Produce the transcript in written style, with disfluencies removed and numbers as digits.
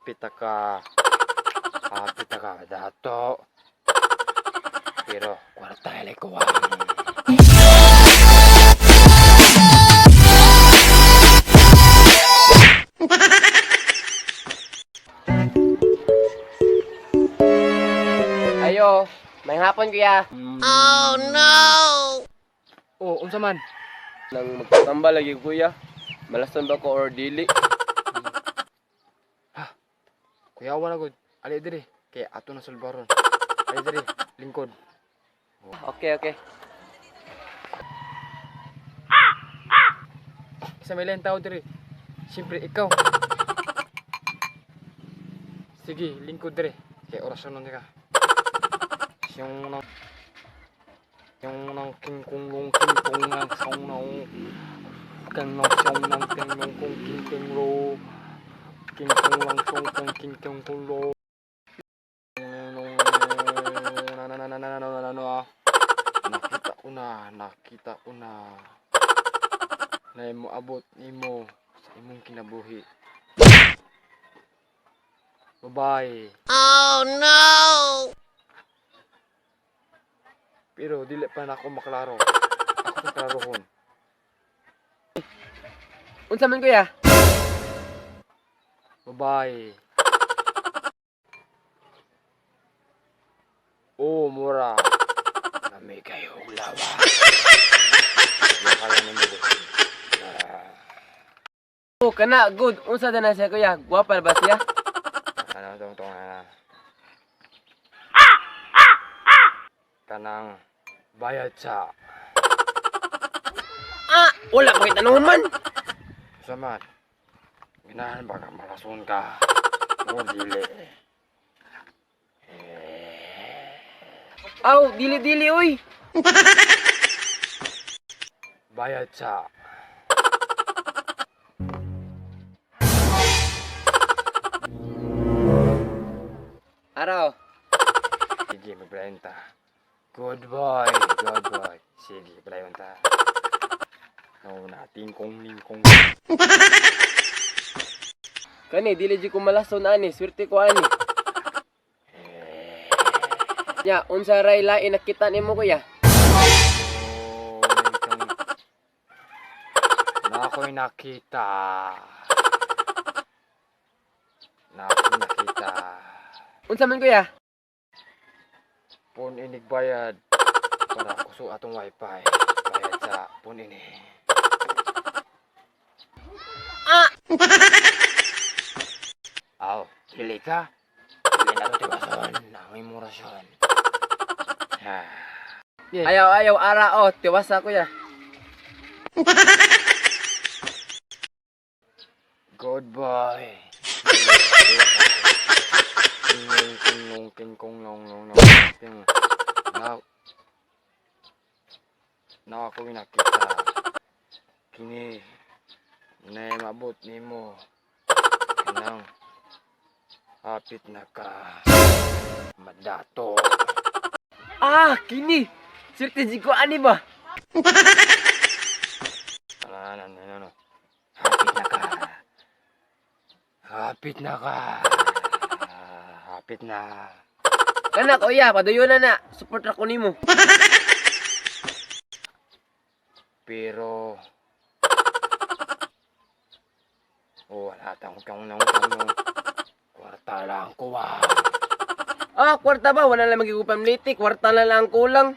Hapit na ka. Hapit na ka dato. Pero kwarta ilay kuwang. Ayo, may hapon, kuya. Oh, unsa man? Nang magtatamba lagi, kuya. Malason ba ko or dili? Kuya wala gud. Ali diri kay ato na sulbaron. Ali diri, lingkod. Okay. Isa may lain tao diri. Siyempre ikaw. Sige, lingkod diri. Kay orasyon nun ka. Siyong nang Yung nang king kung long king kung nang song nang kang nang song nang king nong kung king king lo king kung lang song kung king king kung lo na na na na na na na na na. Nakita ko na, nakita ko na na imo abot nimo sa imong kinabuhi. Bye-bye. Oh no! Pero dili pa na ako maklaro. Ako sa klarohon. Unsa man, kuya? Bye-bye. Oh, mura. Kami kayo lawa. Kaya nimo. Oh, kana good. Unsa na siya, kuya? Gwapa ba siya? Ano tong tong na. Kanang bayad sa Ah, wala pa kita man. Samat. Ganahan ba ka malason ka? O dili. Aw, dili-dili oy. Bayad sa Araw. Sige, magpalayon ta. Good boy, good boy. Sige, palayon ta. No, nating kong ningkong. Kani dili jud ko malason ani, swerte ko ani. Ya, unsa ray lain nakita nimo, kuya? Oh, ningkong. Na ako'y nakita. Na ako'y nakita. Unsa man, kuya? Pon inig bayad. Para kuso atong wifi. Bayad sa pon ini. Ah! Aw, dili ka. Dili na to tiwason. Ang imong rasyon. Ah. Yeah. Ayaw, ayaw, ara oh, tiwasa, kuya. Good boy. King kong king kong long long long king. Na na ako nakita. Kini na mabot nimo. Kanang hapit na ka madato. Ah, kini. Swerte jud ko ani ba? Ano, ano, ano, ano. Hapit na ka. Hapit na ka. Hapit na. Kana, kuya, paduyo na na. Support ra ko nimo. Pero oh, wala tang kang nang kang kwarta lang ko ah. Ah, kwarta ba? Wala lang magigupam liti. Kwarta na lang ang kulang.